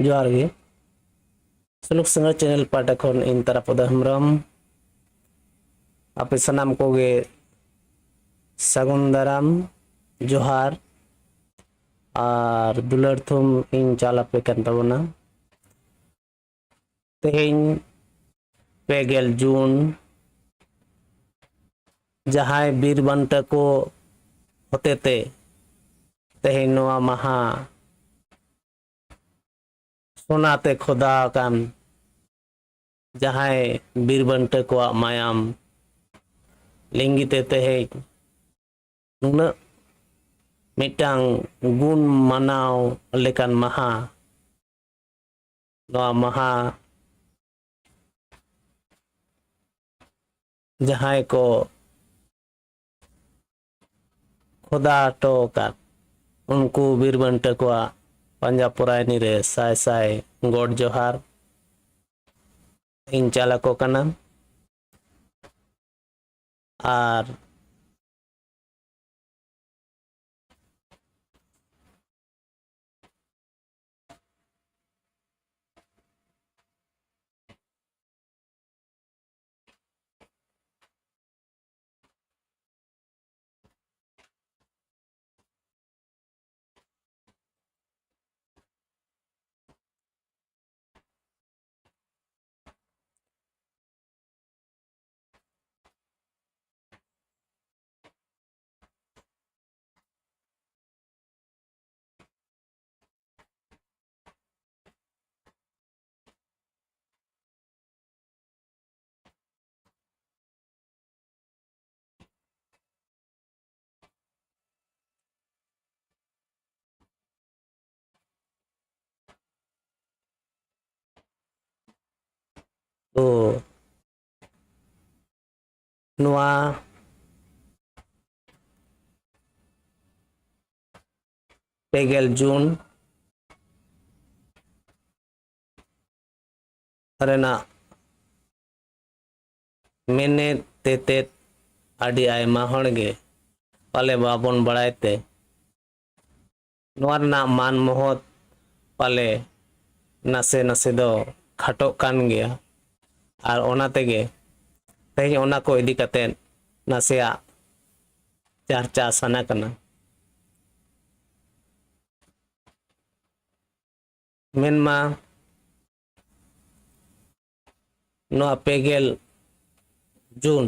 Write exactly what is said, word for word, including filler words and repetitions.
ᱡᱚᱦᱟᱨ ᱜᱮ᱾ ᱥᱩᱞᱩᱠ ᱥᱤᱝᱜᱟᱨ ᱪᱮᱱᱮᱞ ᱯᱟᱦᱴᱟ ᱠᱷᱚᱱ ᱤᱧ ᱛᱟᱨᱟᱯᱚᱫᱚ ᱦᱮᱢᱵᱨᱚᱢ ᱟᱯᱮ ᱥᱟᱱᱟᱢ ᱠᱚᱜᱮ ᱥᱟᱹᱜᱩᱱ ᱫᱟᱨᱟᱢ, ᱡᱚᱦᱟᱨ ᱟᱨ ᱫᱩᱞᱟᱹᱲ ᱛᱷᱩᱢ ᱤᱧ ᱪᱟᱞ ᱟᱯᱮ ᱠᱟᱱ ᱛᱟᱵᱚᱱᱟ᱾ ᱛᱮᱦᱮᱧ ᱯᱮ ᱜᱮᱞ ᱡᱩᱱ, ᱡᱟᱦᱟᱸᱭ ᱵᱤᱨ ᱵᱟᱱᱴᱟ ᱠᱚ ᱦᱚᱛᱮᱛᱮ ᱛᱮᱦᱮᱧ ᱱᱚᱣᱟ ᱢᱟᱦᱟ ᱥᱚᱱᱟᱛᱮ ᱠᱷᱚᱫᱟ ᱟᱠᱟᱱ, ᱡᱟᱦᱟᱸᱭ ᱵᱤᱨ ᱵᱟᱱᱴᱟ ᱠᱚᱣᱟᱜ ᱢᱟᱭᱟᱢ ᱞᱤᱸᱜᱤᱛᱮ ᱛᱮᱦᱮᱧ ᱱᱩᱱᱟᱹᱜ ᱢᱤᱫᱴᱟᱝ ᱜᱩᱱ ᱢᱟᱱᱟᱣ ᱞᱮᱠᱟᱱ ᱢᱟᱦᱟ, ᱱᱚᱣᱟ ᱢᱟᱦᱟ ᱡᱟᱦᱟᱸᱭ ᱠᱚ ᱠᱷᱚᱫᱟ ᱦᱚᱴᱚ ᱟᱠᱟᱫ, ᱩᱱᱠᱩ ᱵᱤᱨ ᱵᱟᱱᱴᱟ ᱠᱚᱣᱟᱜ ᱯᱟᱸᱡᱟ ᱯᱚᱨᱟᱭᱱᱤ ᱨᱮ ᱥᱟᱭ ᱥᱟᱭ ᱜᱚᱰ ᱡᱚᱦᱟᱨ ᱤᱧ ᱪᱟᱞ ᱟᱠᱚ ᱠᱟᱱᱟ᱾ ᱟᱨ ᱛᱚ ᱱᱚᱣᱟ ᱯᱮ ᱜᱮᱞ ᱡᱩᱱ ᱨᱮᱱᱟᱜ ᱢᱮᱱᱮᱫ ᱛᱮᱛᱮᱫ ᱟᱹᱰᱤ ᱟᱭᱢᱟ ᱦᱚᱲ ᱜᱮ ᱯᱟᱞᱮ ᱵᱟᱵᱚᱱ ᱵᱟᱲᱟᱭ ᱛᱮ, ᱱᱚᱣᱟ ᱨᱮᱱᱟᱜ ᱢᱟᱱ ᱢᱚᱦᱚᱛ ᱯᱟᱞᱮ ᱱᱟᱥᱮ ᱱᱟᱥᱮ ᱫᱚ ᱠᱷᱟᱴᱚᱜ ᱠᱟᱱ ᱜᱮᱭᱟ᱾ ᱟᱨ ᱚᱱᱟ ᱛᱮᱜᱮ ᱛᱮᱦᱮᱧ ᱚᱱᱟ ᱠᱚ ᱤᱫᱤ ᱠᱟᱛᱮ ᱱᱟᱥᱮᱭᱟᱜ ᱪᱟᱨᱪᱟ ᱥᱟᱱᱟ ᱠᱟᱱᱟ᱾ ᱢᱮᱱᱢᱟ ᱱᱚᱣᱟ ᱯᱮ ᱜᱮᱞ ᱡᱩᱱ